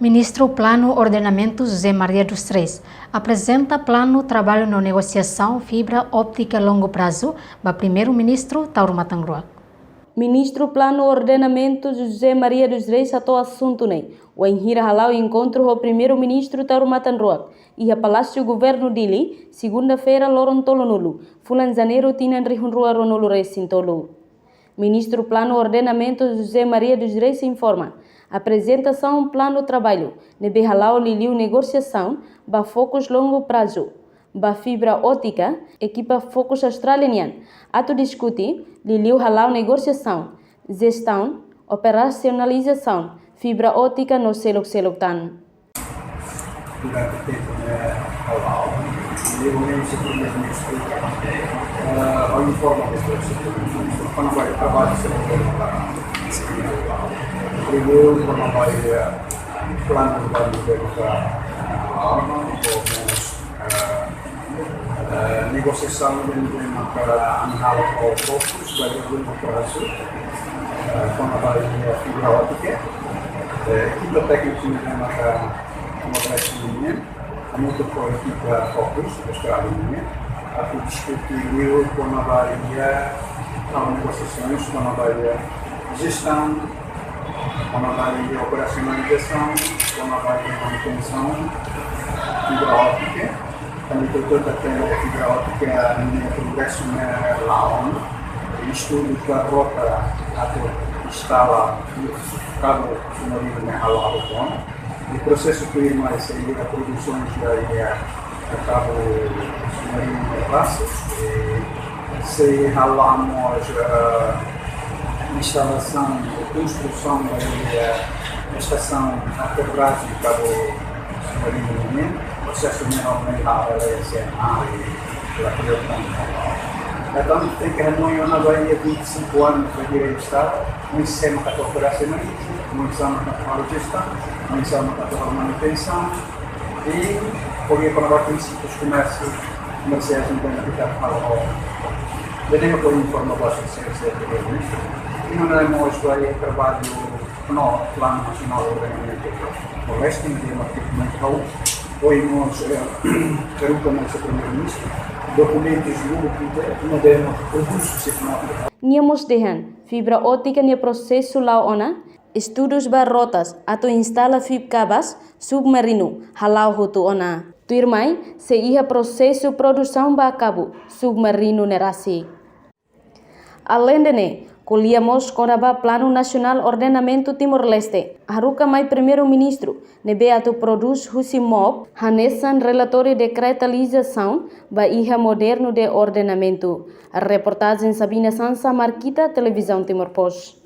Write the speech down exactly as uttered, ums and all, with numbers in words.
Ministru Planu Ordenamentu José Maria dos Reis aprezenta planu traballu no negosiasaun fibra óptika longu prazu ba Primeiru-Ministru Taur Matan Ruak. Ministru Planu Ordenamentu José Maria dos Reis hato'o asuntu ne'e wainhira hala'o enkontru ho Primeiru-Ministru Taur Matan Ruak iha Palásiu Governu Dili, segunda-feira, loron tolunulu, fulan Janeiru, tinan rihun rua ruanulu resin tolu. Ministru Planu Ordenamentu José Maria dos Reis informa aprezentasaun planu traballu ne'ebé hala'o liuliu negosiasaun ba fokus longu prazu ba fibra óptika, ekipa Focus Austrália nian atu diskute liuliu hala'o negosiasaun, jestaun, operasionalizasaun fibra óptika no seluk-seluk tan. Durante tempu ne'e hala'o, liuliu Primeiru-Ministru, eh, informa depois, kona-ba traballu, primeiru kona-ba planu ba, eh, eh, negosiasaun ne'ebé maka ami halo ho fokus ba longu prazu, eh, kona-ba fibra óptika. Eh, ekipa tékniku ne'ebé maka Timor-Leste nian, ami atu koko ekipa Focus Austrália nian atu diskute liu kona-ba, eh, negosiasaun, kona-ba jestaun, kona-ba operasionalizasaun, kona-ba manutensaun fibra óptika. Tanba ita hatene katak fibra óptika nia progresu ne'e la'o ona. Estudu ba rota atu instala kabu submarinu ne'e hala'o ona. I prosesu tuirmai sei iha produsaun ba iha kabu submarinu ne'e rasik, i sei hala'o mós, eh, instalasaun, konstrusaun ba iha estasaun aterrajen kabu submarinu nian. Prosesu ne'e normalmente hala'o iha C N A i la prioritan. Entaun, tenke hanoin ona ba iha vinte e cinco anos, ba iha esta, oinsá mak atu operasionaliza, oinsá mak atu halo jestaun, oinsá mak atu halo manutensaun, i hodi para ba prinsípius komérsiu, komérsiu ne'ebé ita halo. Ida-ne'e ha'u informa ba sira, sira, sira, sira. I nune'e mós ba iha traballu no Planu Nasionál Ordenamentu Timor-Leste, ne'ebé mak dokumentu ha'u, ohin mós, eh, haruka mai husi Primeiru-Ministru, dokumentus lubuk ida, ne'ebé mak produs sira no. Nia mós dehan, fibra óptika nia prosesu la'o ona, estudus ba rotas atu instala fib kabas submarinu hala'o hotu ona. Tuirmai, sei iha prosesu produsaun ba kabu submarinu ne'e rasik. Aleinde ne'e, ko'alia mós kona-ba Planu Nasionál Ordenamentu Timor-Leste, haruka mai Primeiru-Ministru, ne'ebé atu produs husi MOP, hanesan relatóriu dekretalizasaun ba iha modernu de ordenamentu. Reportajen Sabina Sansa, Markita, Televizaun Timor Post.